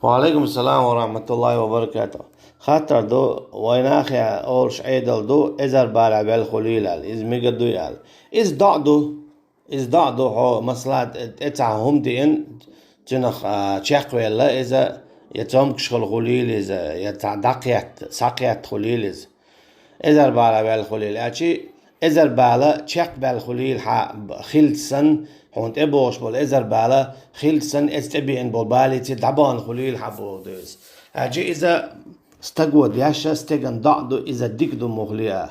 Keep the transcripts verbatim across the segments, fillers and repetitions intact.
Ва алейкум салам ва рахматуллахи ва баракатух. Хаттар ду, вайнахе олуш Ӏедал ду, эзар бала ваьлла хуьлийла аьлла. Иза мега ду аьлла. Иза доӀа ду. Иза доӀа ду хьо, масала, тӀе цхьа хӀума диъна, цунах, а, чекхвелла иза, я цомгуш хила хуьлийла иза, я цхьа дӀакхетта, схьакхетта хуьлийла иза. Эзар бала ваьлла хуьлийла. Аьлчи, эзар бала чекхбаьлла хуьлийла хьа, хилча санна, хьуна тӀе богӀуш болу эзар бала хилча санна, эца тӀе биъна болу балица дӀабахана хуьлийла хьа боху ду иза. Аьлчи иза стаго деш а, стеган доӀа ду, иза дика ду муххале а.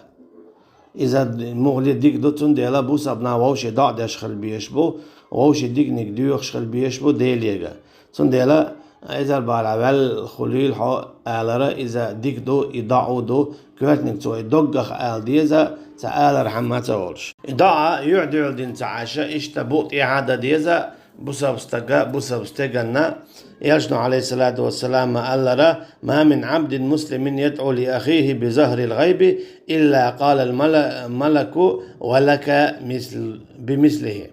Иза муххале дика ду, цундела бусалба нах вовшийн доӀа деш хила безаш бу, вовшийн диканиг доьхуш хила безаш бу Делега. Цундела эзар бала ваьлла хуьлийла хьо алара, иза дика ду, и доӀа ду, коьртаниг цо и доггах ала деза, ца алархьама ца волуш. И доӀа юьхь-дуьхьал дина ца Ӏаш, иштта букъ тӀехьа дан деза, бусалба стага, бусалба стеганна, Элчано, алейхиссалату вассалам, ма аллара: «Ма мин Ӏабдин муслимин ядӀу ли ахихи би захрил гӀайби, илла къалал мала-, малаку ва лака мисл-, би мислихи».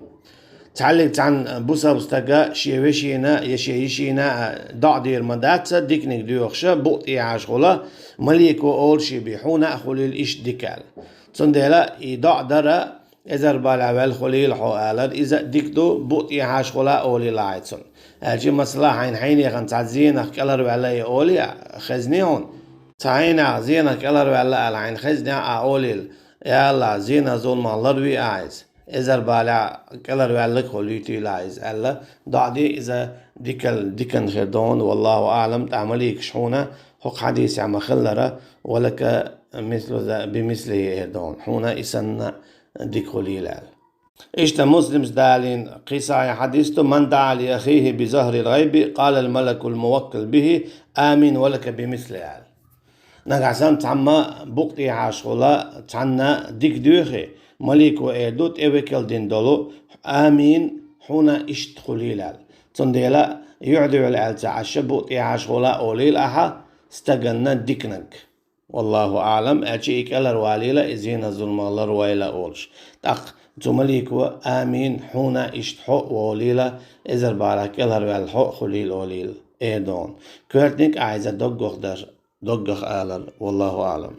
Цхьаллиг цхьана бусалба стага шен вешина я шен йишина доӀа дийр ма дац, диканиг доьхуша, букъ тӀехьашхула, малико олуш бий, хьуна а хуьлийла иштта дика аьлла. Цундела и доӀа дара, эзар бала ваьлла хуьлийла хьо алар, иза дика ду, букъ тӀехьашхула олийла ахьа цунна. Аьлчи, масала, хьайна хьайнехана цхьа зенах кӀеларваьлла и олий а, хезний хьуна? Цхьа хьайнах зенах кӀеларваьлла аьлла хьайна хезнехь а олийла: «Я АллахӀ, зенах, зуламах ларве ахьа иза. Эзар бала кӀеларваьлларг хуьлуьйтийла ахьа иза», аьлла, доӀа де, иза дикал-, дикан хир дона, валлаху аӀлам, тӀаккха маликаш хьуна, хӀокху хьадисехь ма-хиллара, «Ва лака мислу за-, би мислихи» эр дона, хьуна и санна дика хуьлийла аьлла. Иштта Муслимс далийна кхин сахьихь хьадис ду: «Ман даӀа ли ахихи би захрил гӀайби, къалал малакул муваккал бихи: амин ва лака би мисли», аьлла. Нагахь санна цхьамма букъ тӀехьашхула, цхьанна дика доьхий, малико эр ду, тӀе векал дина долу: «Амин, хьуна иштта хуьлийла», аьлла. Цундела юьхь-дуьхьал аьлла ца Ӏаш, букъ тӀехьашхула олийла ахьа стаганна диканиг. Валлаху аӀлам, аьлчи и кӀеларвалийла, и зенах, зуламах ларвойла олуш. ТӀаккха цу малико: «Амин, хьуна иштта хьо а волийла, эзар бала кӀеларваьлла хьо а хуьлийла», олийла, эр дона. Коьртаниг ахьа иза доггах дар, доггах алар, валлаху аӀлам.